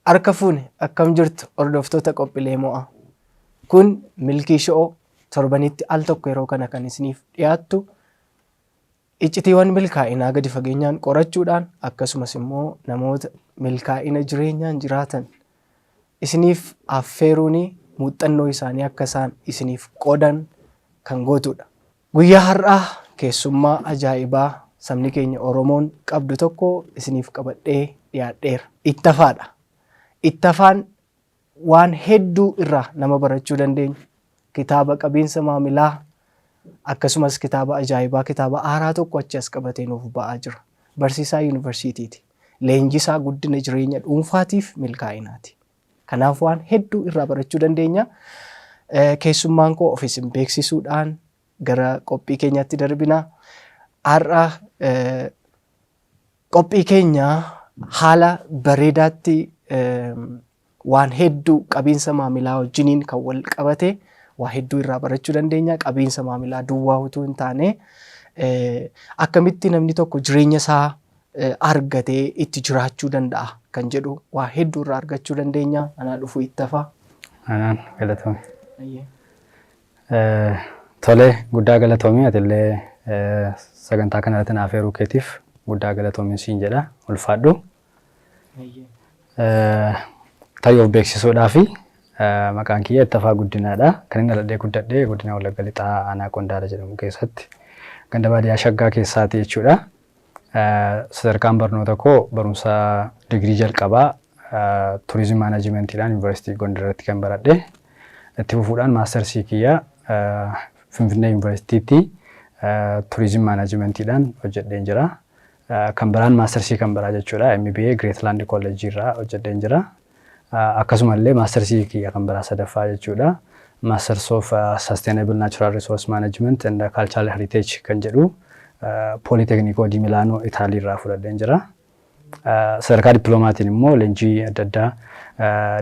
Harka fuune, akkam jirtu hordoftoota qophiilee mo'aa? Kun Milkii Sho'oo torbanitti al tokko yeroo kana kan isiniif dhiyaattu, iccitiiwwan milkaa'inaa gadi fageenyaan qorachuudhaan, akkasumas immoo namoota milkaa'ina jireenyaan jiraatan isiniif affeeruun muuxannoo isaanii akka isaan isiniif qoodan kan gootudha. Guyyaa har'aa keessummaa ajaa'ibaa sabni keenya Oromoon qabdu tokko isiniif qabadhee dhiyaadheera. Ittafaadha. Ittafaan waan hedduu irraa nama barachuu dandeenyu. Kitaaba qabiinsa maamilaa, akkasumas kitaaba ajaa'ibaa, kitaaba haaraa tokko achi as qabatee nuuf ba'aa jira. Barsiisaa yuunivarsiitiiti. Leenjisaa guddina jireenya dhuunfaatiif milkaa'inaati. Kanaaf waan hedduu irraa barachuu dandeenya. Keessummaan koo of isin beeksisuudhaan gara qophii keenyaatti darbina. Har'a qophii keenya haala bareedaatti waan hedduu qabiinsa maamilaa wajjiniin kan wal qabate waa hedduu irraa barachuu dandeenya. Qabiinsa maamilaa duwwaa utuu hin taane, akkamitti namni tokko jireenya isaa argatee itti jiraachuu danda'a kan jedhu waa hedduu irraa argachuu dandeenya. Anaa dhufu, Ittafaa. Anaan galatoomi. Tole, guddaa galatoomii. Atillee sagantaa kana irratti naaf eeruu keetiif guddaa galatoomiin siin jedha, ulfaadhu. Tarii of beeksisuudhaa fi maqaan kiyya Ittafaa Guddinaadha. Kan inni dhaladhee guddadhee godina Wallagga Lixaa, aanaa Qondaala jedhamu keessatti, ganda baadiyyaa Shaggaa keessaati jechuudha. Sadarkaan barnoota koo barumsa digirii jalqabaa tourism managementiidhaan Yuunivarsiitii Gondar irratti kan baradhe. Itti fufuudhaan maastarsii kiyya Finfinnee Yuunivarsiitiitti tourism managementiidhaan hojjedheen jira. Kan biraan maastarsii kan biraa jechuudha, MBA Greatland College irraa hojjedheen jira. Akkasumallee maastarsii kiyya kan biraa sadaffaa jechuudha, Masters of Sustainable Natural Resource Management and Cultural Heritage kan jedhu Politecnico di Milano, Itaalii irraa fudhadheen jira. Sadarkaa dippiloomaatiin immoo leenjii adda addaa,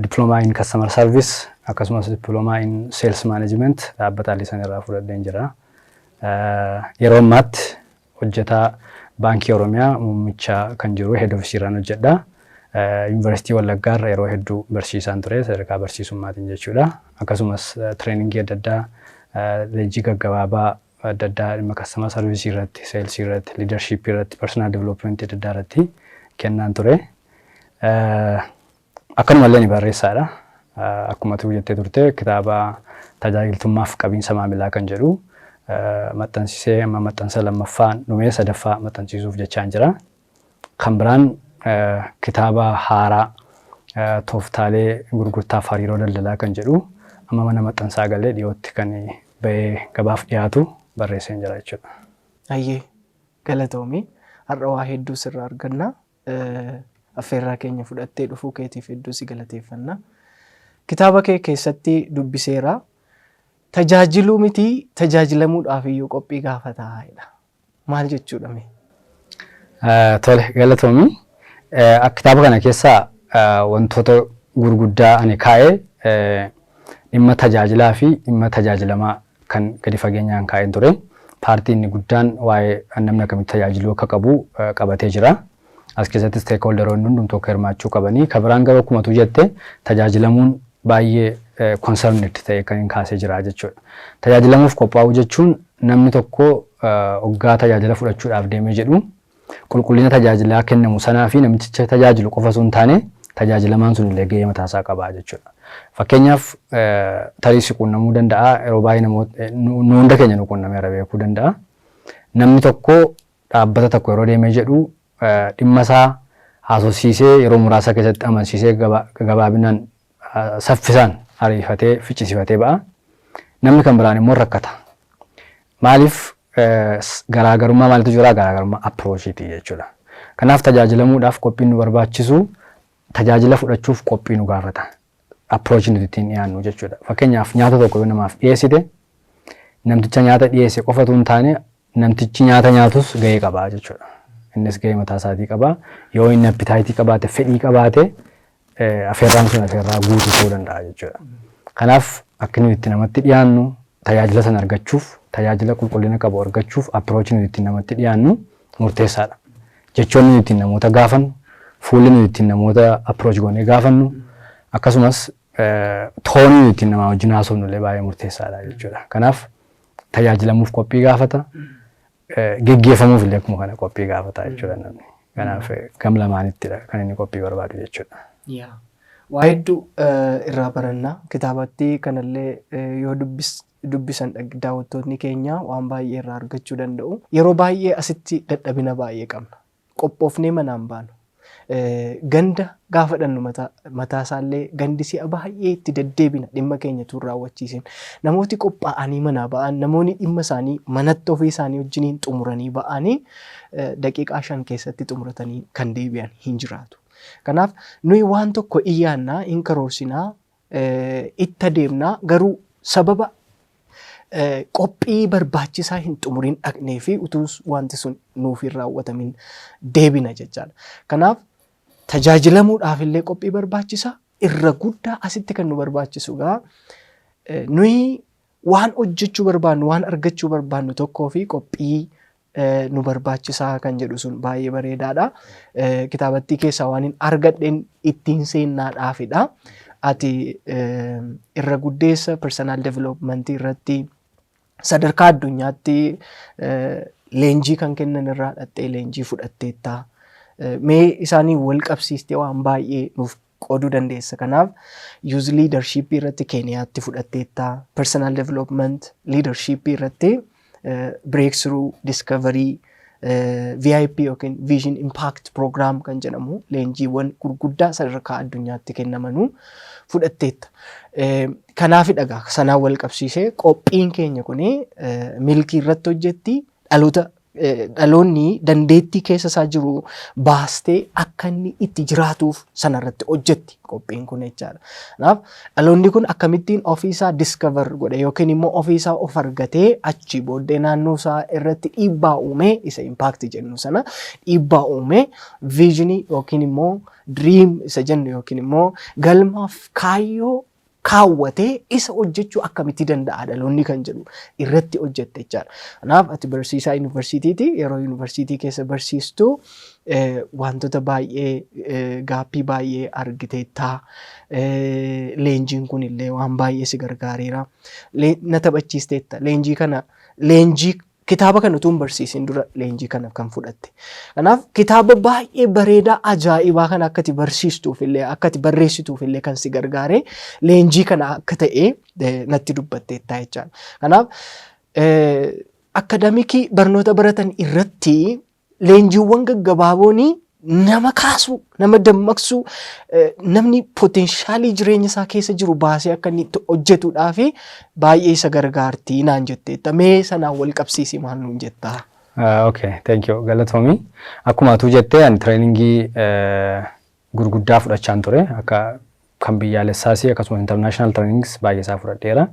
diploma in customer service akkasumas diploma in sales management dhaabbata Allisan irraa fudhadheen jira. Yeroo ammaatti hojjetaa Baankii Oromiyaa muummicha kan jiru head office irraan hojjedha. Yuunivarsiitii Wallaggaa irra yeroo hedduu barsiisaan ture, sadarkaa barsiisummaatiin jechuudha. Akkasumas trainingii adda addaa, leenjii gaggabaabaa adda addaa dhimma customer service irratti, sales irratti, leadership irratti, personal development adda addaa irratti kennaan ture. Akkanumallee ni barreessaadha. Akkuma tuu jettee turte, kitaaba tajaajiltummaaf qabiinsa maamilaa kan jedhu maxxansisee, amma maxxansa lammaffaan dhumee sadaffaa maxxansiisuuf jechaan jira. Kan biraan kitaaba haaraa tooftaalee gurgurtaaf hariiroo daldalaa kan jedhu amma mana maxxansaa galee dhiyootti kan bahee gabaaf dhiyaatu barreesseen jira jechuudha. Hayyee, galatoomii. Har'a waa hedduu sirraa arganna. Affeerraa keenya fudhattee dhufuu keetiif hedduu si galateeffanna. Kitaaba kee keessatti dubbiseera. Tajaajiluu miti, tajaajilamuudhaaf iyyuu qophii gaafataa jedha. Maal jechuudha mee? Tole, galatoomii. Kitaaba kana keessaa wantoota gurguddaa ani kaa'ee dhimma tajaajilaa fi dhimma tajaajilamaa kan gadi fageenyaan kaa'een ture. Partiin inni guddaan waa'ee namni akkamitti tajaajiluu akka qabu qabatee jira. As keessatti stakeholderoonni hundumtuu akka hirmaachuu qabanii. Kan biraan garuu akkuma tu jette, tajaajilamuun baay'ee concerned ta'e kan hin kaasee jira jechuudha. Tajaajilamuuf qophaa'uu jechuun namni tokko hoggaa tajaajila fudhachuudhaaf deemee jedhu, qulqullina tajaajilaa kennamu sanaa fi namticha tajaajilu qofa osoo hin taane, tajaajilamaan sun illee gahee mataasaa qaba jechuudha. Fakkeenyaaf, tarii si quunnamuu danda'a, yeroo baay'ee namoota nu hunda keenya nu quunnameera beekuu danda'a. Namni tokko dhaabbata tokko yeroo deemee jedhu, dhimma isaa haasofsiisee, yeroo muraasa keessatti amansiisee, gabaabinaan saffisaan ariifatee ficcisiifatee ba'a. Namni kan biraan immoo rakkata. Maaliif? Garaagarummaa maaltu jira? Garaagarummaa approachiiti jechuudha. Kanaaf tajaajilamuudhaaf qophiin nu barbaachisu tajaajila fudhachuuf qophii nu gaafata. Approachii nuti ittiin dhiyaannu jechuudha. Fakkeenyaaf, nyaata tokko yoo namaaf dhiyeessite, namticha nyaata dhiyeesse qofatu hin taane, namtichi nyaata nyaatus gahee qaba jechuudha. Innis gahee mataa isaatii qaba. Yoo inni appetiteii qabaate, fedhii qabaate, afeerraan sun afeerraa guutuu ta'uu danda'a jechuudha. Kanaaf akka nuyi itti namatti dhiyaannu, tajaajila sana argachuuf, tajaajila qulqullina qabu argachuuf, approachii nuti ittiin namatti dhiyaannu murteessaadha. Jechoonni nuti ittiin namoota gaafannu, Fuulli nuyi ittiin namoota approach goonee gaafannu, akkasumas tone nuyi ittiin namaa wajjin haasofnu illee baay'ee murteessaadha jechuudha. Kanaaf tajaajilamuuf qophii gaafata. Geggeeffamuuf illee akkuma kana qophii gaafata jechuudha namni. Kanaaf gam lamaanittidha kan inni qophii barbaadu jechuudha. Waa hedduu irraa barannaa. Kitaabatti kanallee yoo dubbisan daawwattoonni keenya waan baay'ee irraa argachuu danda'u. Yeroo baay'ee asitti dadhabina baay'ee qabna. Qophoofnee manaan baanu. Ganda gaafa dhannu mataa isaallee gandi si'a baay'ee itti deddeebina dhimma keenya tun raawwachiisin. Namooti qophaa'anii manaa ba'an, namoonni dhimma isaanii manatti ofii isaanii wajjiniin xumuranii ba'anii, daqiiqaa 5 keessatti xumuratanii kan deebi'an hin jiraatu. Kanaaf nuyi waan tokko iyyaannaa, hin karoorsinaa, itti adeemnaa, garuu sababa qophii barbaachisaa hin xumurin dhaqnee fi utuu wanti sun nuuf hin raawwatamin deebina jechaadha. Kanaaf tajaajilamuudhaaf illee qophii barbaachisaa. Irra guddaa asitti kan nu barbaachisu gaa nuyi waan hojjechuu barbaannu, waan argachuu barbaannu tokkoo fi qophii nu barbaachisaa kan jedhu sun baay'ee bareedaadha. Kitaabattii keessaa waan hin argadheen ittiin seennaadhaafidha. Ati irra guddeessa personal development irratti sadarkaa addunyaatti leenjii kan kennan irraa dhattee leenjii fudhatteetta. Mee isaanii wal qabsiistee waan baay'ee nuuf qooduu dandeessa. Kanaaf youth leadership irratti Keeniyaatti fudhatteetta. Personal development leadership irratti breakthrough discovery VIP yookiin Vision Impact Program kan jedhamu leenjiiwwan gurguddaa sadarkaa addunyaatti kennamanuu fudhatteetta. Kanaafidha egaa sanaan wal qabsiisee qophiin keenya kuni milkii irratti hojjetti, dhaloota dhaloonni dandeettii keessa isaa jiru baastee akka inni itti jiraatuuf sanarratti hojjetti qophiin kun jechaadha. Kanaaf dhaloonni kun akkamittiin ofiisaa discover godhe yookiin immoo ofiisaa of argatee achi booddee naannoo isaa irratti dhiibbaa uumee, isa impact jennu sana dhiibbaa uumee, vision yookiin immoo dream isa jennu yookiin immoo galmaaf kaayyoo kaawwatee isa hojjechuu akkamitti danda'a dhaloonni kan jedhu irratti hojjette jechaadha. Kanaaf ati barsiisaa yuunivarsiitiiti. Yeroo yuunivarsiitii keessa barsiistu wantoota baay'ee, gap baay'ee argiteettaa. Leenjiin kun illee waan baay'ee si gargaareera. Na taphachiisteetta. Leenjii kana, leenjii kitaaba kana utuu hin barsiisin dura leenjii kana kan fudhatte. Kanaaf kitaaba baay'ee bareedaa ajaa'ibaa kana akka ati barsiistuuf illee, akka ati barreessituuf illee kan si gargaare leenjii kana akka ta'e natti dubbatteetta jechaadha. Kanaaf academic barnoota baratan irratti leenjiiwwan gaggabaaboon nama kaasuu, nama dammaqsuu, namni potential jireenya isaa keessa jiru baasee akka inni itti hojjetuudhaaf baay'ee isa gargaarti naan jetteetta. Mee sanaan wal qabsiisi, maal nuun jettaa? Okay, thank you. Galatoomi. Akkuma atuu jettee ani training gurguddaa fudhachaan ture. Akka kan biyyaalessaas akkasumas international trainings baay'ee isaa fudhadheera.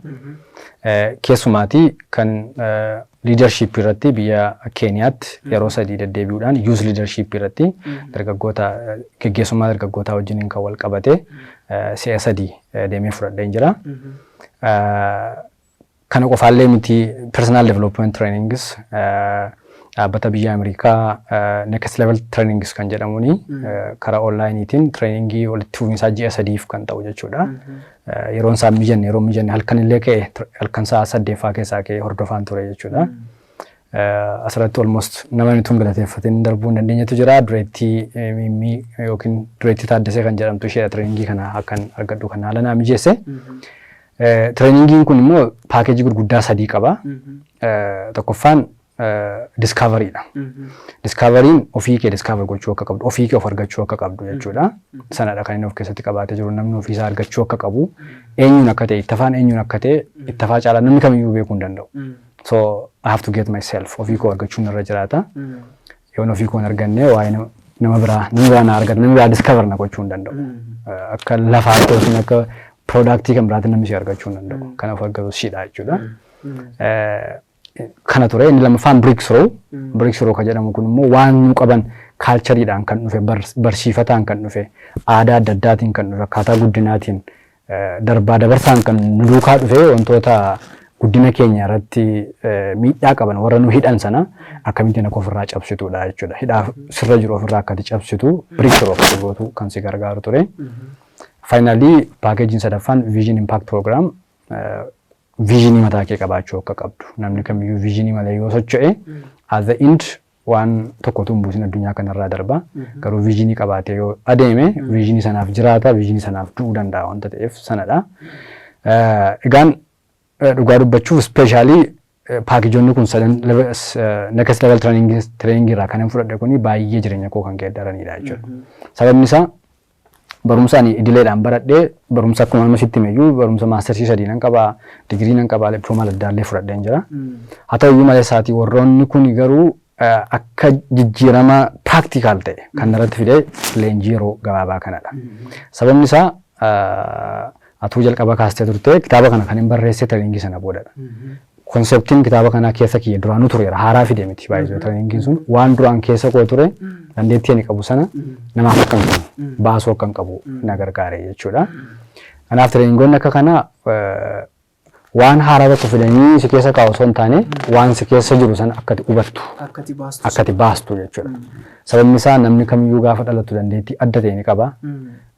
Keessumaatii kan leadership irratti biyya Keeniyaatti yeroo 3 deddeebi'uudhaan youth leadership irratti dargaggoota, geggeessummaa dargaggootaa wajjiniin kan wal qabate si'a 3 deemee fudhadheen jira. Kana qofaallee miti, personal development trainings dhaabbata biyya Ameerikaa Next Level Trainings kan jedhamuuni karaa onlineiitiin training walitti fufiinsaa ji'a 3f kan ta'u jechuudha. Yeroon isaa mijanne, yeroo mijanne halkan illee ka'e, halkan sa'a saddeeffaa keessaa ka'e hordofaan ture jechuudha. Asirratti almost nama inni tun galateeffatiin darbuu hin dandeenyetu jira. Dureettii Mimmii yookiin Dureettii Taaddasee kan jedhamtu isheedha training kana akkan argadhu kan haala naa mijeesse. Trainingiin kun immoo package gurguddaa sadii qaba. Tokkoffaan discoverydha. Discoveryn ofii kee discover gochuu akka qabdu, ofii kee of argachuu akka qabdu jechuudha. Sanadha kan inni of keessatti qabaatee jiru, namni ofiisaa argachuu akka qabu, eenyuun akka ta'e, ittafaan eenyuun akka ta'e ittafaa caalaa namni kamiyyuu beekuu hin danda'u. So I have to get myself, ofii koo argachuun irra jiraata. Yoon ofii koo hin arganne waa'ee nama biraa, namni biraa na argata, namni biraa discover na gochuu hin danda'u. Akka lafaatti yookiin akka product kan biraatti namni si argachuu hin danda'u. Kan of argatu siidha jechuudha. Kana ture. Inni lammaffaan breakthrough. Breakthrough kan jedhamu kun immoo waan nu qaban cultureiidhaan kan dhufe, barsiifataan kan dhufe, aadaa adda addaatiin kan dhufe, akkaataa guddinaatiin darbaa dabarsaan kan nu duukaa dhufe, wantoota Guddina keenya irratti miidhaa qaban, warra nu hidhan sana akkamittiin akka ofirraa cabsitudha jechuudha. Hidhaa sirra jiru ofirraa akkati cabsitu, breakthrough akka gootu kan si gargaaru ture. Finally, packageiin sadaffaan Vision Impact Program, visionii mataa kee qabaachuu akka qabdu. Namni kamiyyuu visionii malee yoo socho'e, at the end waan tokkotu hin buusin addunyaa kanarraa darba. Garuu visionii qabaatee yoo adeeme, visionii sanaaf jiraata, visionii sanaaf du'uu danda'a wanta ta'eef sanadha. Egaan dhugaa dubbachuuf, especially packageoonni kun sadan next level training irraa kan hin fudhadhe kuni baay'ee jireenya koo kan geeddaranidha jechuudha. Sababni isaa, barumsa ani idileedhaan baradhee, barumsa akkuma nama sitti himeyyuu, barumsa mastersii sadii nan qaba, digirii nan qaba, diploomaa adda addaallee fudhadheen jira. Haa ta'u iyyuu malee, saatii warroonni kun garuu akka jijjiirama practical ta'e kan irratti fide leenjii yeroo gabaabaa kanadha. Sababni isaa, atuu jalqaba kaastee turte, kitaaba kana kan hin barreesse trainingii sana boodadha. Conceptiin kitaaba kanaa keessa kiyya duraanuu tureera, haaraa fide miti. Baay'ee trainingiin sun waan duraan keessa koo ture, dandeettii ani qabu sana namaaf akka hin kennu, baasuu akka hin qabu na gargaare jechuudha. Kanaaf trainingoonni akka kanaa waan haaraa tokko fidanii si keessa kaa'u osoo hin taane, waan si keessa jiru sana akka ati hubattu, Akkati baastu. Akka ati baastu jechuudha. Sababni isaa, namni kamiyyuu gaafa dhalatu dandeettii adda ta'e ni qaba.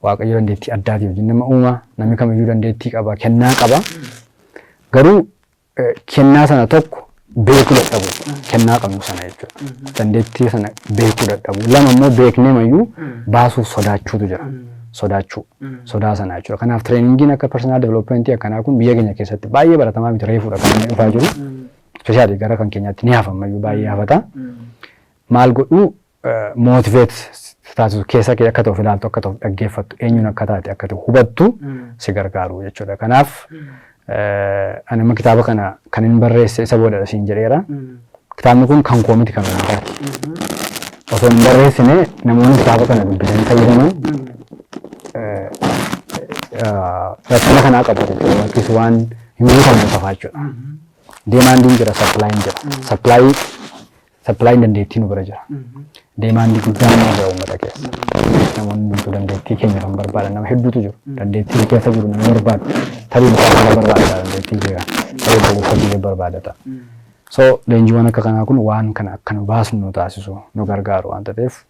Waaqayyo dandeettii addaatii wajjin nama uuma. Namni kamiyyuu dandeettii qaba, kennaa qaba. Garuu kennaa sana tokko beekuu dadhabu, kennaa qabnu sana jechuudha. Dandeettii sana beekuu dadhabu. Lama immoo, beeknee mayyuu baasuuf sodaachuutu jira. Sodaachuu. Sodaa sana jechuudha. Kanaaf trainingiin akka personal development akkanaa kun biyya keenya keessatti baay'ee baratamaa miti, reefuudha kan inni dhufaa jiru. Especially gara kan keenyaatti ni hafammayyuu, baay'ee hafata. Maal godhuu, motivate taasisu, keessa kee akka ta'uuf ilaaltu, akka ta'uuf dhaggeeffattu, eenyuun akka taate akka ta'u hubattu si gargaaru jechuudha. Kanaaf ani amma kitaaba kana kan hin barreesse isa boodadha siin jedheera. Kitaabni kun kan koo miti, kan uummataati. Osoo hin barreessine namoonni kitaaba kana dubbisanii fayyadaman rakkina kanaa qabu jechuudha. Yookiis waan hin guutamne qofaa jechuudha. Demandiin jira, supplyin jira. Supplyin dandeettii nu bira jira. Demandii guddaan nu jira uummata keessa. Namoonni hundumtuu dandeettii keenya kan barbaadan nama hedduutu jiru. Dandeettii keessa jiru nama barbaadu. Tarii mucaa kana barbaada dandeettii kee kana. Tarii boru hojii barbaadata. So leenjiiwwan akka kanaa kun waan kana akka nu baasnu nu taasisu, nu gargaaru waan ta'eef,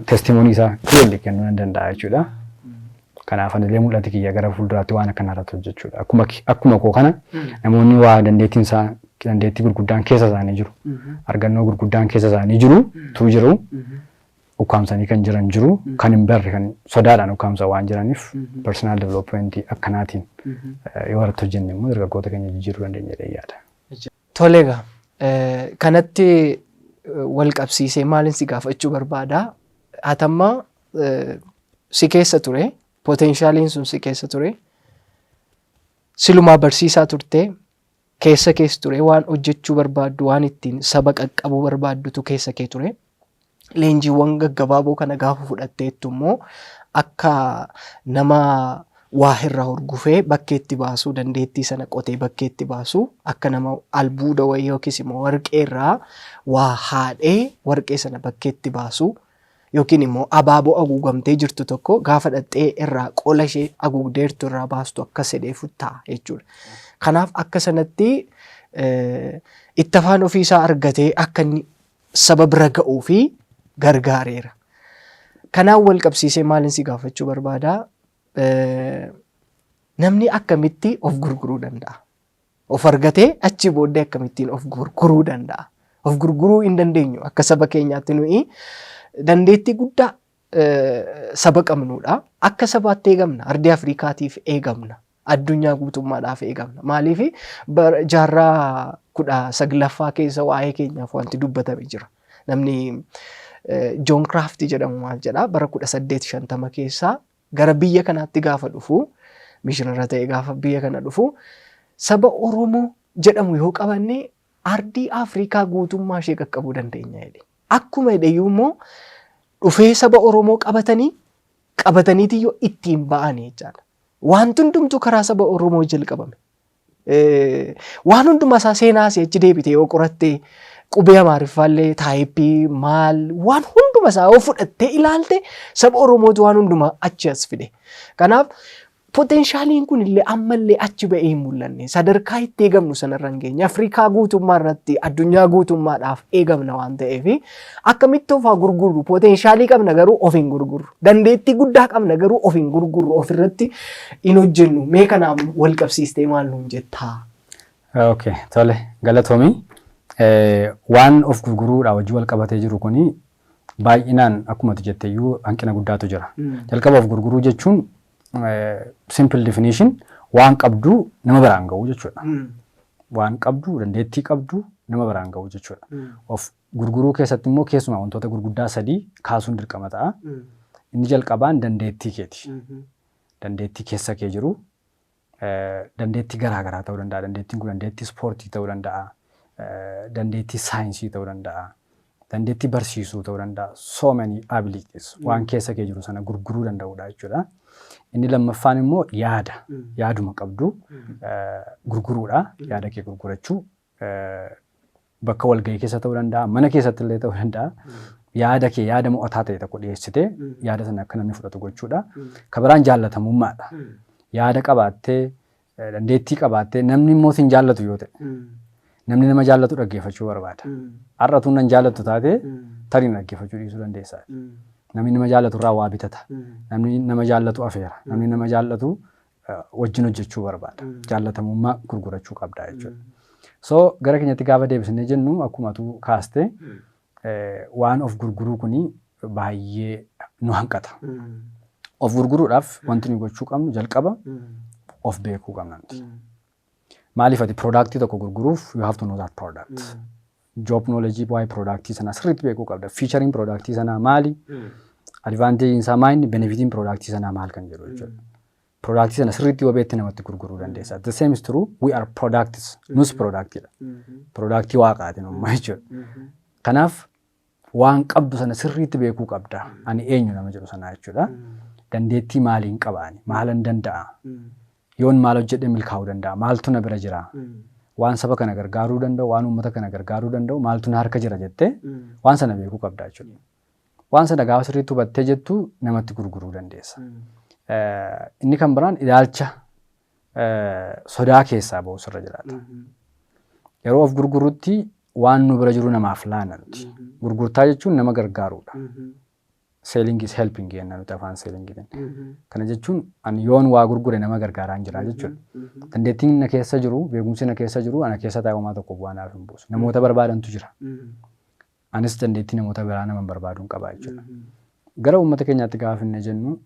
testimony isaa clearly kennuu nan danda'a jechuudha. Kanaaf anillee mul'ati kiyya gara fuulduraatti waan akkana irratti hojjechuudha. Akkuma koo kana namoonni waa dandeettiin isaa, dandeettii gurguddaan keessa isaanii jiru. Argannoo gurguddaan keessa isaanii jiru tu jiru. Ukkaamsanii kan jiran jiru. Kan hin barre, kan sodaadhaan ukkaamsa waan jiraniif, personal development akkanaatiin yoo irratti hojjenne immoo dargaggoota keenya jijjiiruu dandeenya jedhee yaada. Tole egaa, kanatti wal qabsiisee maalin si gaafachuu barbaada? Hatammaa si keessa ture, potentialiin sun si keessa ture, silumaa barsiisaa turte, keessa keessa ture, waan hojjechuu barbaaddu, waan ittiin saba qaqqabuu barbaaddutu keessa kee ture. Leenjiiwwan gaggabaaboo kana gaafa fudhatteettu immoo akka nama waa irraa hurgufee bakkeetti baasuu, dandeettii sana qotee bakkeetti baasuu, akka nama albuuda wayii yookiis immoo warqee irraa waa haadhee warqee sana bakkeetti baasuu, yookiin immoo abaaboo haguugamtee jirtu tokko gaafa dhaxxee irraa qola ishee haguugdeertu irraa baastu akkas jedhee ta'a jechuudha. Kanaaf akka sanatti itti afaan ofiisaa argatee akka inni saba bira ga'uu fi gargaareera. Kanaan wal qabsiisee maalin si gaafachuu barbaada? Namni akkamitti of gurguruu danda'a? Of argatee achi booddee akkamittiin of gurguruu danda'a? Of gurguruu hin dandeenyu. Akka saba keenyaatti nuyi dandeettii guddaa saba qabnudha. Akka sabaatti eegamna. Ardii Afrikaatiif eegamna. Addunyaa guutummaadhaaf eegamna. Maaliif, jaarraa 19ffaa keessa waa'ee keenyaaf wanti dubbatame jira. Namni Joon Kiraafti jedhamu maal jedhaa, bara 1850 keessaa gara biyya kanaatti gaafa dhufu, missionary ta'e gaafa biyya kana dhufu, saba Oromoo jedhamu yoo qabanne ardii Afrikaa guutummaa ishee qaqqabuu dandeenya jedhe. Akkuma jedheyyuu immoo dhufee saba Oromoo qabatanii qabataniitiyyoo ittiin ba'anii jechaadha. Wanti hundumtuu karaa saba Oromoo jalqabame. Waan hundumaa isaa seenaa asii achi deebite yoo qoratte, qubee Amaariffaallee, typeii maal, waan hunduma isaa yoo fudhattee ilaalte, saba Oromootu waan hundumaa achi as fide. Kanaaf Potentialiin kun illee ammallee achi ba'ee hin mul'anne. Sadarkaa itti eegamnu sanarra hin geenye. Afrikaa guutummaa irratti, addunyaa guutummaadhaaf eegamna waan ta'eef, akkamitti of haa gurgurru? Potentialii qabna, garuu of hin gurgurru. Dandeettii guddaa qabna, garuu of hin gurgurru, ofirratti hin hojjennu. Mee kanaaf wal qabsiistee maal nuun jettaa? Okay, tole, galatoomii. Waan of gurguruudhaa wajjin wal qabatee jiru kuni baay'inaan akkuma ati jette iyyuu hanqina guddaatu jira. Jalqaba of gurguruu jechuun, simple definition, waan qabdu nama biraan ga'uu jechuudha. Waan qabdu, dandeettii qabdu nama biraan ga'uu jechuudha. Of gurguruu keessatti immoo keessumaa wantoota gurguddaa sadii kaasuun dirqama ta'a. Inni jalqabaan dandeettii keeti. Dandeettii keessa kee jiru, dandeettii garaa garaa ta'uu danda'a. Dandeettiin kun dandeettii ispoortii ta'uu danda'a. Dandeettii saayinsii ta'uu danda'a. Dandeettii barsiisuu ta'uu danda'a. So many abilities waan keessa kee jiru sana gurguruu danda'udha jechuudha. Inni lammaffaan immoo yaada. Yaaduma qabdu gurguruudha. Yaada kee gurgurachuu. Bakka walgahii keessa ta'uu danda'a. Mana keessatti illee ta'uu danda'a. Yaada kee, yaada mo'ataa ta'e tokko dhiyeessitee, yaada sana akka namni fudhatu gochuudha. Kan biraan jaallatamummaadha. Yaada qabaattee, dandeettii qabaattee, namni immoo sin jaallatu yoo ta'e, namni nama jaallatu dhaggeeffachuu barbaada. Har'a tun nan jaallattu taate, tarii dhaggeeffachuu dhiisuu dandeessa. Namni nama jaallatu irraa waa bitata. Namni nama jaallatu afeera. Namni nama jaallatu wajjin hojjechuu barbaada. Jaallatamummaa gurgurachuu qabda jechuudha. So gara keenyatti gaafa deebisnee jennu, akkuma atu kaaste, waan of gurguruu kuni baay'ee nu hanqata. Of gurguruudhaaf wanti nu gochuu qabnu, jalqaba of beekuu qabna nuti. Maaliif? Ati productii tokko gurguruuf you have to know that product. Job knowledge, waa'ee productii sanaa sirriitti beekuu qabda. Featureiin productii sanaa maali? Advantageiin isaa maali? Benefitiin productii sanaa maal kan jedhu jechuudha. Productii sana sirriitti yoo beekte namatti gurguruu dandeessa. The same is true, we are products. Nus productiidha. Productii waaqaati nummaa jechuudha. Kanaaf waan qabdu sana sirriitti beekuu qabda. Ani eenyu nama jedhu sanaa jechuudha. Dandeettii maaliin qaba ani? Maalan danda'a? Yoon maal hojjedhee milkaa'uu danda'a? Maaltu na bira jira? Waan saba kana gargaaruu danda'u, waan uummata kana gargaaruu danda'u maaltu na harka jira jettee waan sana beekuu qabda jechuudha. Waan sana gaafa sirriitti hubattee jettu namatti gurguruu dandeessa. Inni kan biraan ilaalcha sodaa keessaa ba'u sirra jiraata. Yeroo of gurgurutti waan nu bira jiru namaaf laana nuti. Gurgurtaa jechuun nama gargaaruudha. Selling is helping jenna nuti afaan sellingiitiin. Kana jechuun ani yoon waa gurgure nama gargaaraa hin jira jechuudha. Dandeettiin na keessa jiru, beekumsi na keessa jiru, ana keessa taa'ee homaa tokko bu'aa naaf hin buusu. Namoota barbaadantu jira. Anis dandeettii namoota biraa nama barbaaduun qaba jechuudha. Gara uummata keenyaatti gaafa inni jennu,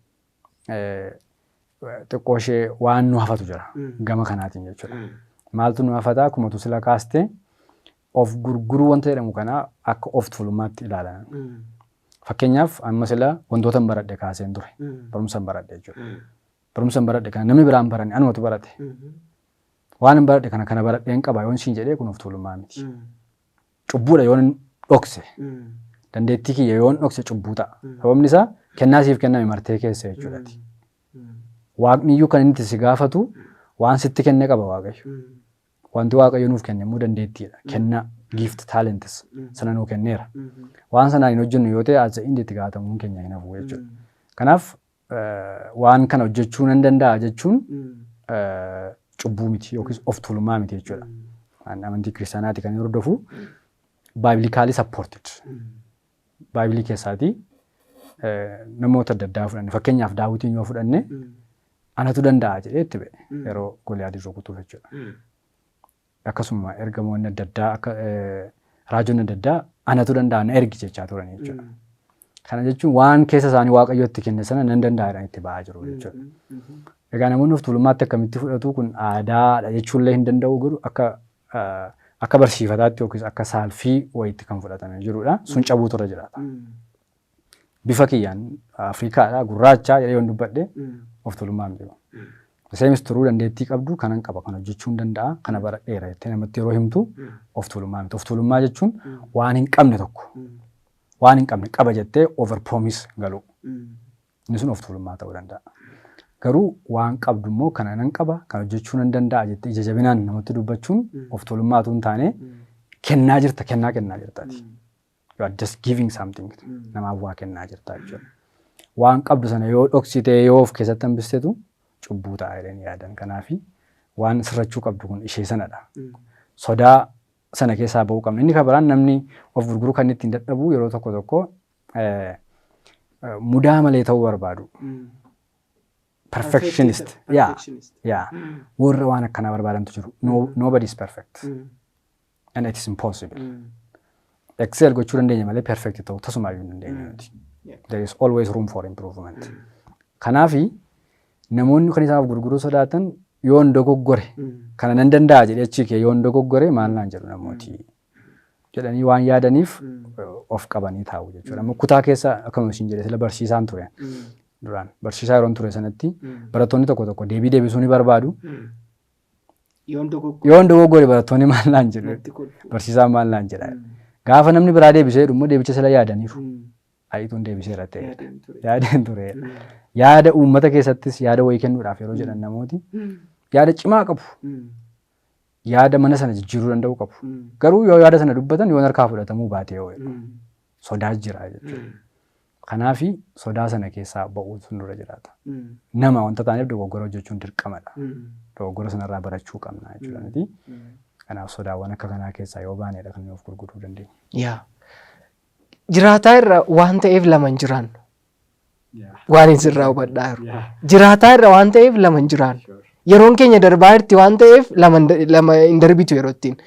xiqqoo ishee waan nu hafatu jira gama kanaatiin jechuudha. Maaltu nu hafataa? Akkuma sila kaaste, of gurguruu wanta jedhamu kana akka of tuulummaatti ilaalan. Fakkeenyaaf amma sila wantoota hin baradhe kaaseen ture. Barumsa hin baradhe jechuudha. Barumsa hin baradhe kana namni biraan baranne, anumatu barate. Waan hin baradhe kana baradheen qaba yoon siin jedhee, kun of tuulummaa miti. Cubbuudha yoon dhokse. Dandeettii kiyya yoon dhokse cubbuu ta'a. Sababni isaa kennaa siif kenname martee keessa jechuudhaati. Waaqni iyyuu kan inni si gaafatu waan sitti kenne qaba Waaqayyo. Wanti Waaqayyo nuuf kenne immoo dandeettiidha. Kennaa, gift, talents sana nuu kenneera. Waan sanaan hin hojjennu yoo ta'e, as inni itti gaafatamuun keenya hin hafu jechuudha. Kanaaf waan kana hojjechuu nan danda'a jechuun cubbuu miti yookiis of tuulummaa miti jechuudha. Amantii kiristaanaati kan hordofu, biblically supported. Baayibilii keessaatii namoota adda addaa fudhanne, fakkeenyaaf Daawwitiin yoo fudhanne, anatu danda'a jedhee itti ba'e yeroo Goliyaadii rukutuuf jechuudha. Akkasuma ergamoonni adda addaa, akka raajonni adda addaa anatu danda'a, na ergi jechaa turan jechuudha. Kana jechuun waan keessa isaanii Waaqayyo itti kenne sana nan danda'a jedhanii itti ba'aa jiru jechuudha. Egaa namoonni of tuulummaatti akkamitti fudhatu? Kun aadaadha jechuullee hin danda'u, garuu akka barsiifataatti yookiis akka saalfii wayiitti kan fudhatamee jirudha. Sun cabuutu irra jiraata. Bifa kiyyaan Afrikaadha, gurraacha jedhee yoon dubbadhe, of tuulummaa miti. Iseenis turuu dandeettii qabdu kanan qaba, kan hojjechuu hin danda'a, kana baradheera jettee namatti yeroo himtu of tuulummaa miti. Of tuulummaa jechuun waan hin qabne tokko, waan hin qabne qaba jettee over promise galuu. Inni sun of tuulummaa ta'uu danda'a. Garuu waan qabdu immoo kana nan qaba, kan hojjechuu nan danda'a jettee ija jabinaan namatti dubbachuun of tuulummaa utuu hin taane kennaa jirta, kennaa kennaa jirtaati. You are just giving something, namaaf waa kennaa jirta jechuudha. Waan qabdu sana yoo dhoksitee, yoo of keessatti hambisteetu Cubbuu ta'a jedhanii yaadan. Kanaafi waan sirrachuu qabdu kun ishee sanadha. Sodaa sana keessaa ba'uu qabna. Inni kan biraan, namni of gurguruu kan ittiin dadhabu, yeroo tokko tokko mudaa malee ta'uu barbaadu. Perfectionist. Yaa, warra waan akkanaa barbaadantu jiru. No, nobody is perfect. And it is impossible. Excel gochuu dandeenya malee perfect ta'uu tasumaayyuu hin dandeenyu nuti. There is always room for improvement. Kanaafi namoonni kan isaan of gurguruu sodaatan, yoon dogoggore, kana nan danda'a jedhee achi kee yoon dogoggore maal naan jedhu namooti jedhanii waan yaadaniif of qabanii taa'u jechuudha. Amma kutaa keessa, akkuma isin jedhe sila, barsiisaan ture. Duraan barsiisaa yeroon ture sanatti barattoonni tokko tokko deebii deebisuu ni barbaadu. Yoon dogoggore. Yoon dogoggore barattoonni maal naan jedhu? Natti kolfu. Barsiisaan maal naan jedha? Gaafa namni biraa deebisee immoo deebicha sila yaadaniiru. Ayiituun deebiseera ta'e. Yaadeen ture. Yaadeen ture. Yaada uummata keessattis yaada wayii kennuudhaaf yeroo jedhan namooti yaada cimaa qabu. Yaada mana sana jijjiiruu danda'u qabu. Garuu yoo yaada sana dubbatan, yoon harkaa fudhatamuu baate yoo jedhu sodaa jira jechuudha. Kanaafi sodaa sana keessaa ba'uutu nurra jiraata. Nama wanta taaneef dogoggora hojjechuun dirqamadha. Dogoggora sanarraa barachuu qabna jechuudha miti. Kanaaf sodaawwan akka kanaa keessaa yoo baanedha kan of gurguruu dandeenya. Yaa. Jiraataa irra waan ta'eef lama hin jiraannu. Waan hin sirraa hubadhaa jiru. Jiraataa irra waan ta'eef lama hin jiraannu. Yeroon keenya darbaa jirti waan ta'eef lama hin darbitu yeroo ittiin.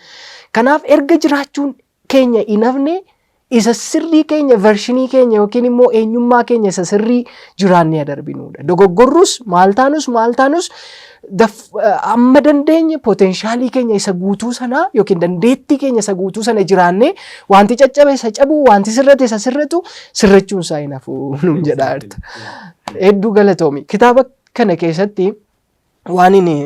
Kanaaf erga jiraachuun keenya hin hafne, isa sirrii keenya, version keenya yookiin immoo eenyummaa keenya isa sirrii jiraannee darbinudha. Dogoggorrus, maal taanus maal taanus, amma dandeenye potential keenya isa guutuu sanaa yookiin dandeettii keenya isa guutuu sana jiraannee, wanti caccabe isa cabu, wanti sirrate isa sirratu, sirrachuun isaa hin hafu nuun jedhaa jirta. Hedduu galatoomi. Kitaaba kana keessatti waan inni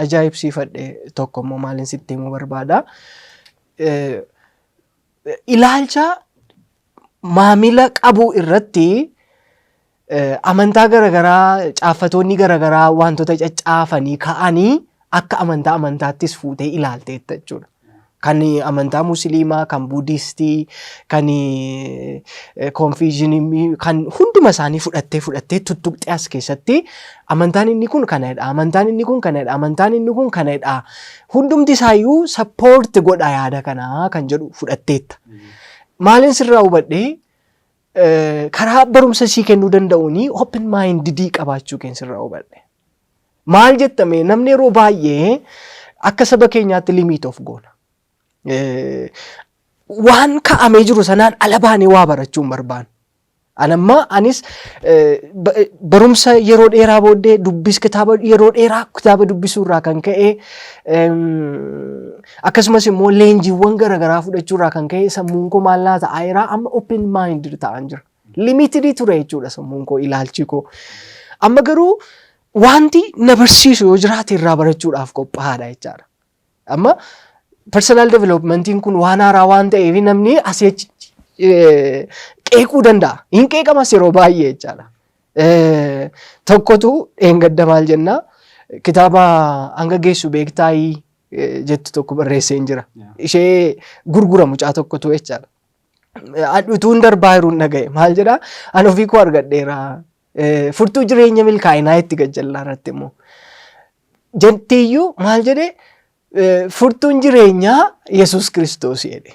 ajaa'ibsiifadhe tokko immoo maalin sitti himuu barbaada? Ilaalcha maamila qabu irratti amantaa garaagaraa, caaffatoonni garaagaraa wantoota caccaafanii ka'anii akka amantaa amantaattis fuutee ilaalteetta jechuudha. Kan amantaa Musliimaa, kan Buddhistii, kan Confucianismii, kan hunduma isaanii fudhattee fudhattee tuttuqxee as keessatti amantaan inni kun kanadha, amantaan inni kun kanadha, amantaan inni kun kanadha. Hundumti isaayyuu support godha yaada kanaa kan jedhu fudhatteetta. Maalin sirraa hubadhee? Karaa barumsa sii kennuu danda'uuni open minded qabaachuu keen sirraa hubadhe. Maal jettame, namni yeroo baay'ee akka saba keenyaatti limit of goona. Waan ka'amee jiru sanaan ala baanee waa barachuu hin barbaannu. Anamma anis barumsa yeroo dheeraa booddee dubbis, kitaaba yeroo dheeraa kitaaba dubbisuu irraa kan ka'e, akkasumas immoo leenjiiwwan garaagaraa fudhachuu irraa kan ka'e, sammuun koo maal naa ta'aa jira? Amma open minded ta'an jira. Limited ture jechuudha sammuun koo, ilaalchi koo. Amma garuu wanti na barsiisu yoo jiraate irraa barachuudhaaf qophaa'aadha jechaadha. Amma personal developmentiin kun waan haaraa waan ta'eef namni asii achi qeequu danda'a. Hin qeeqamas yeroo baay'ee jechaadha. Tokkotu dheengadda maal jennaa, kitaaba "Hanga Geessu Beektaayii" jettu tokko barreessee hin jira. Ishee gurgura mucaa tokkotu jechaadha. Utuun darbaa jiruun dhaga'e. Maal jedhaa? "Ani ofii koo argadheera. Furtuu jireenya milkaa'inaa itti gajjallaa irratti immoo." Jettiiyyuu maal jedhee? "Furtuun jireenyaa Yesuus Kiristoos" jedhe.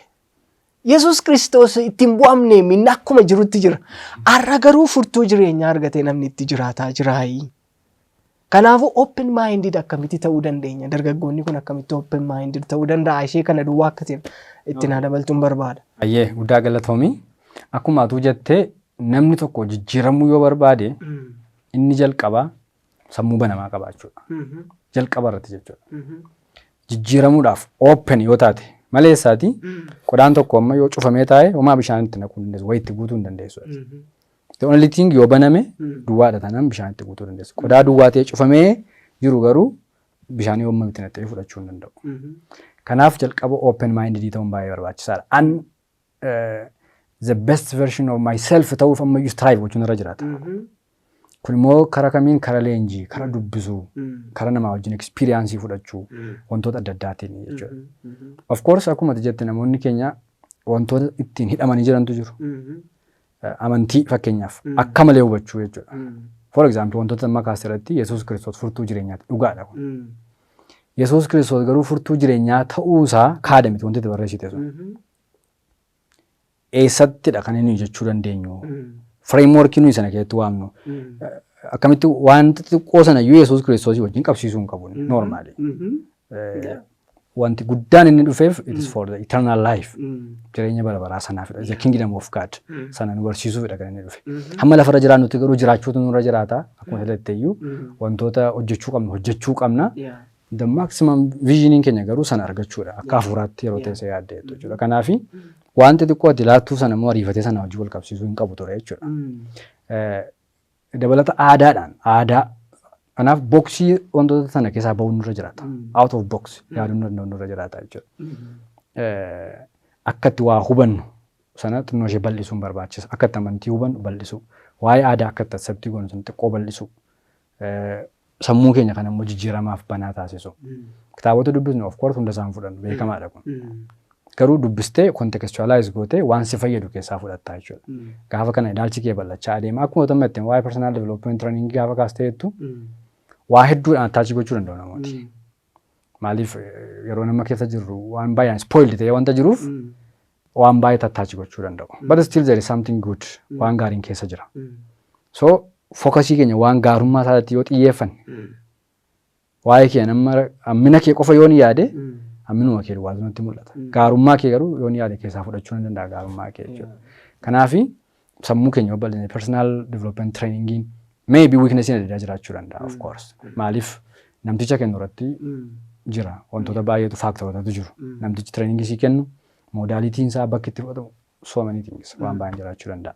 Yesuus Kiristoos ittiin bu'amne minni akkuma jirutti jira. Har'a garuu furtuu jireenyaa argatee namni itti jiraataa jiraayi. Kanaafuu open minded akkamitti ta'uu dandeenya? Dargaggoonni kun akkamitti open minded ta'uu danda'a? Ishee kana duwwaa akkatiin itti naa dabaltuun barbaada. Ayyee, guddaa galatoomii. Akkuma atuu jettee, namni tokko jijjiiramuu yoo barbaade inni jalqabaa sammuu banamaa qabaachuudha. Jalqaba irratti jechuudha. Jijjiiramuudhaaf open yoo taate maleessaati, qodaan tokko amma yoo cufamee taa'e homaa bishaan itti naquu hin dandeessu, wayii itti guutuu hin dandeessu. The only thing, yoo baname duwwaadha taanaan bishaan itti guutuu dandeessu. Qodaa duwwaa ta'ee cufamee jiru garuu bishaan yoo itti naqxee fudhachuu hin danda'u. Kanaaf jalqaba open minded ta'uun baay'ee barbaachisaadha. An the best version of myself ta'uuf ammayyuu strive gochuun irra jiraata. Kun immoo karaa kamiin? Karaa leenjii, karaa dubbisuu, karaa namaa wajjin experience fudhachuu, wantoota adda addaatiin jechuudha. Of course, akkuma ati jette, namoonni keenya wantoota ittiin hidhamanii jirantu jiru. Amantii fakkeenyaaf akka malee hubachuu jechuudha. For example, wantoota amma kaase irratti Yesuus Kiristoos furtuu jireenyaati. Dhugaadha kun. Yesuus Kiristoos garuu furtuu jireenyaa ta'uusaa kaada miti wanti itti barreessite sun. Eessattidha kan inni jechuu dandeenyu? Frameworkii nuyi sana keessatti waamnu. Akkamitti wanta xixiqqoo sana iyyuu Yesuus Kiristoosii wajjin qabsiisuu hin qabu normally. Wanti guddaan inni dhufeef, it is for the eternal life. Jireenya bara baraa sanaafidha. The kingdom of God sana nu barsiisuufidha kan inni dhufe. Hamma lafarra jiraannutti garuu jiraachuutu nurra jiraata. Akkuma sirriitti iyyuu wantoota hojjechuu qabnu hojjechuu qabna. The maximum visioniin keenya garuu sana argachuudha. Akka hafuuraatti yeroo ta'e yaadde jechuudha. Kanaafi wanti xiqqoo ati laattuu sana immoo ariifatee sana hojii wal qabsiisuu hin qabu ture jechuudha. Dabalata aadaadhaan aadaa kanaaf boxii wantoota sana keessaa bahuun nurra jiraata. Out of box yaaduun danda'u nurra jiraata jechuudha. Akka itti waa hubannu sana xinnoo ishee bal'isuun barbaachisa. Akka itti amantii hubannu bal'isuu. Waa'ee aadaa akka itti accept goonu sana xiqqoo bal'isuu. Sammuu keenya kana immoo jijjiiramaaf banaa taasisu. Kitaabota dubbisnu, of course, hunda isaan fudhannu beekamaadha kun. Garuu dubbistee contextualize gootee waan si fayyadu keessaa fudhattaa jechuudha. Gaafa kana ilaalchi kee bal'achaa adeema. Akkuma tamma ittiin waa'ee personal development training gaafa kaastee jettu, waa hedduudhaan attach gochuu danda'u namooti. Maaliif, yeroo nama keessa jirru waan baay'een spoiled ta'ee wanta jiruuf waan baay'ee attach gochuu danda'u. But still there is something good, waan gaariin keessa jira. So focusii keenya waan gaarummaa isaatti yoo xiyyeeffanne, waa'ee kee nama hammina kee qofa yoon yaade, hamminuma kee duwwaatu natti mul'ata. Gaarummaa kee garuu yoon yaade, keessaa fudhachuu ni danda'a gaarummaa kee jechuudha. Kanaafi sammuu keenya yoo bal'ine, personal development trainingiin maybe weakness adda addaa jiraachuu danda'a, of course. Maaliif, namticha kennu irratti jira, wantoota baay'eetu, factorootatu jiru. Namtichi trainingii sii kennu, modalityn isaa, bakki itti fudhatamu, so many things, waan baay'een jiraachuu danda'a.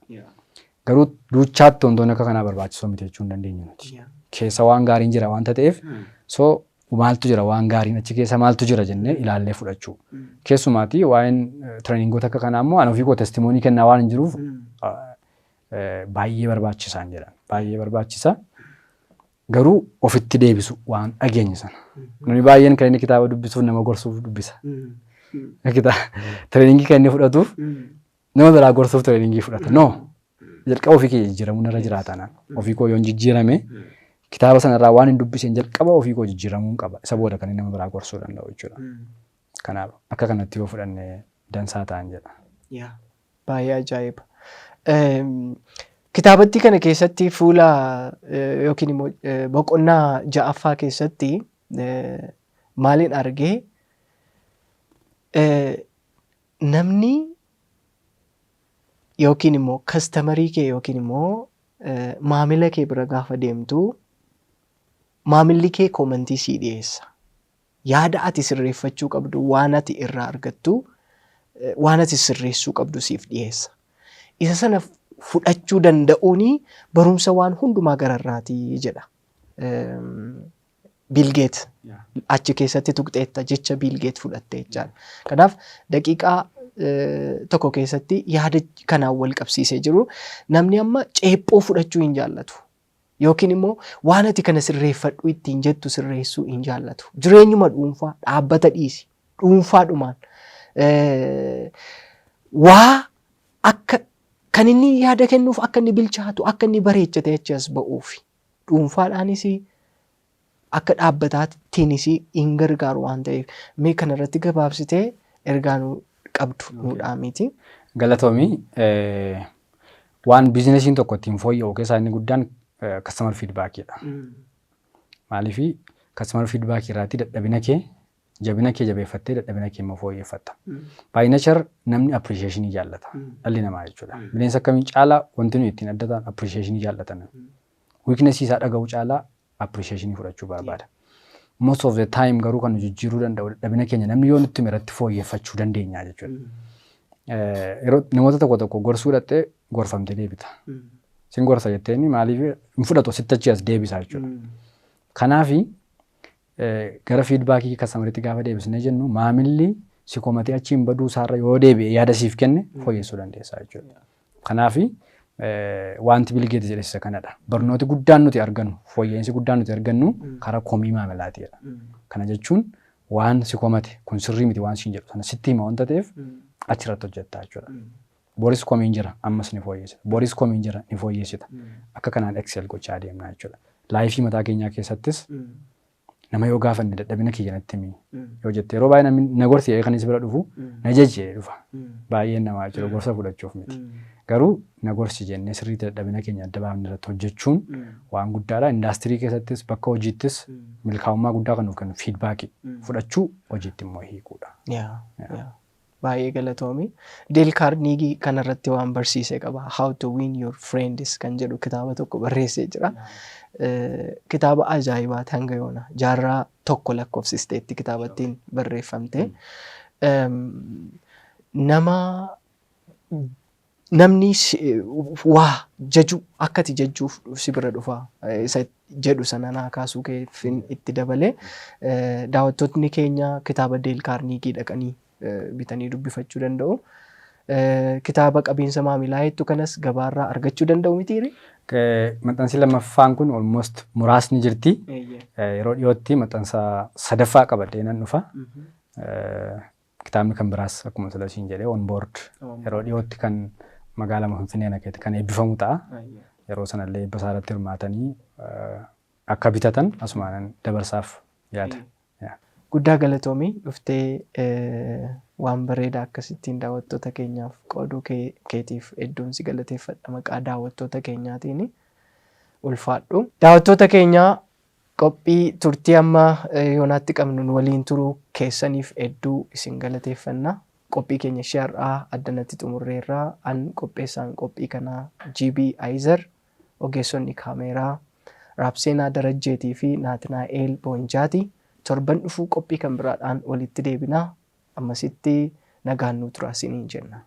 Garuu duuchaatti wantoonni akka kanaa barbaachisoo miti jechuu hin dandeenyu nuti. Keessa waan gaariin jira waanta ta'eef, so maaltu jira, waan gaariin achi keessa maaltu jira jennee ilaallee fudhachuu. Keessumaatii waa'een trainingoota akka kanaa immoo ani ofii koo testimony kennaa waan hin jiruuf baay'ee barbaachisaan jedhan. Baay'ee barbaachisa. Garuu ofitti deebisu waan dhageenye sana. Namni baay'een kan inni kitaaba dubbisuuf nama gorsuuf dubbisa. Trainingii kan inni fudhatuuf nama biraa gorsuuf trainingii fudhata. No. Jalqaba ofii kee jijjiiramuun irra jiraata naan. Ofii koo yoon jijjiirame, kitaaba sanarraa waan hin dubbiseen jalqaba ofii koo jijjiiramuun qaba. Isa booda kan inni nama biraa gorsuu danda'u jechuudha. Kanaaf akka kanatti yoo fudhanne dansaa ta'an jedha. Baay'ee ajaa'iba. Kitaabatti kana keessatti fuula yookiin immoo boqonnaa ja'affaa keessatti maaliin argee, namni yookiin immoo customerii kee yookiin immoo maamila kee bira gaafa deemtu, maamilli kee commentii sii dhiyeessa. Yaada ati sirreeffachuu qabdu, waan ati irraa argattu, waan ati sirreessuu qabdu siif dhiyeessa. Isa sana fudhachuu danda'uuni barumsa waan hundumaa gararraati jedha. Bill Gates achi keessatti tuqxeetta, jecha Bill Gates fudhatte jechaadha. Kanaaf daqiiqaa tokko keessatti yaada kanaan wal qabsiisee jiru, namni amma ceephoo fudhachuu hin jaallatu. Yookiin immoo waan ati kana sirreeffadhu ittiin jettu sirreessuu hin jaallatu. Jireenyuma dhuunfaa, dhaabbata dhiisi, dhuunfaadhumaan waa akka kan inni yaada kennuuf akka inni bilchaatu, akka inni bareechatee achi as ba'uufi, dhuunfaadhaanis akka dhaabbataattiinis hin gargaaru waan ta'eef, mee kanarratti gabaabsitee ergaa nu qabdu nu dhaamiti. Galatoomii. Waan businessiin tokko ittiin fooyya'u keessaa inni guddaan customer feedbackiidha. Maaliif, customer feedbackii irraatti dadhabina kee, jabina kee jabeeffattee, dadhabina kee immoo fooyyeffatta. By nature namni appreciationii jaallata. Dhalli namaa jechuudha. Bineensa akkamiin caalaa wanti nuyi ittiin adda ta'an appreciationii jaallatan. Weaknessii isaa dhaga'uu caalaa appreciationii fudhachuu barbaada. Most of the time garuu kan nu jijjiiruu danda'u dadhabina keenya namni yoo nutti hime irratti fooyyeffachuu dandeenya jechuudha. Yeroo namoota tokko tokko gorsuu dhattee gorfamtee deebita. Sin gorsa jetteeni maaliif hin fudhatu, sitti achi as deebisa jechuudha. Kanaafi gara feedbackii customeritti gaafa deebisnee jennu, maamilli si komatee achiin baduu isaarra yoo deebi'e yaada siif kenne fooyyessuu dandeessa jechuudha. Kanaafi wanti Bill Gates jedhe isa kanadha. Barnooti guddaan nuti argannu, fooyya'insi guddaan nuti argannu karaa komii maamilaatiidha. Kana jechuun waan si komate kun sirrii miti waan siin jedhu sana sitti hima wanta ta'eef achirratti hojjetta jechuudha. Boris komiin jira, ammas ni fooyyessita. Boris komiin jira, ni fooyyessita. Akka kanaan excel gochaa deemna jechuudha. Life mataa keenyaa keessattis nama yoo gaafanne, "Dadhabina kiyya natti himi" yoo jette, yeroo baay'ee namni "Na gorsi" jedhee kan isa bira dhufu "Na jaji" jedhee dhufa. Baay'een namaa jechuudha, gorsa fudhachuuf miti. Garuu "Na gorsi" jennee sirriitti dadhabina keenya adda baafnee irratti hojjechuun waan guddaadha. Indaastirii keessattis, bakka hojiittis milkaa'ummaa guddaa kan nuuf kennu feedback fudhachuu, hojiitti immoo hiikuudha. Yaa. Baay'ee galatoomi. Dale Carnegie kanarratti waan barsiise qaba. "How to Win Your Friends" kan jedhu kitaaba tokko barreessee jira. Kitaaba ajaa'ibaati hanga yoona. Jaarraa tokko lakkoofsisteetti kitaaba ittiin barreeffamte. Nama namni waa jaju akka ati jajjuuf si bira dhufa isa jedhu sana naa kaasuu keefin itti dabale. Daawwattootni keenya kitaaba Dale Carnegie dhaqanii bitanii dubbifachuu danda'u. Kitaaba "Qabiinsa Maamilaa" jettu kanas gabaarraa argachuu danda'u mitiiri? Maxxansi lammaffaan kun almost muraasni jirti. Yeroo dhiyootti maxxansa sadaffaa qabadhee nan dhufa. Kitaabni kan biraas akkuma sila siin jedhee on board yeroo dhiyootti kan magaalaa Finfinnee nakeetti kan eebbifamu ta'a. Yeroo sanallee eebba isaa irratti hirmaatanii akka bitatan asumaanan dabarsaaf yaada. Guddaa galatoomii, dhuftee waan bareedaa akkasittiin daawwattoota keenyaaf qooduu keetiif hedduun si galateeffadha maqaa daawwattoota keenyaatiin, ulfaadhu. Daawwattoota keenyaa, qophii turtii amma yoonaatti qabnu nu waliin turuu keessaniif hedduu isin galateeffanna. Qophii keenya ishee har'aa addanatti xumurreerraa. An qopheessaan qophii kanaa GB Aizer, ogeessonni kaameeraa Raabseenaa Darajjeetii fi Naatinaa'el Boonjaati. Torban dhufuu qophii kan biraadhaan walitti deebinaa. Ammasitti nagaan nu turaa isiniin jenna.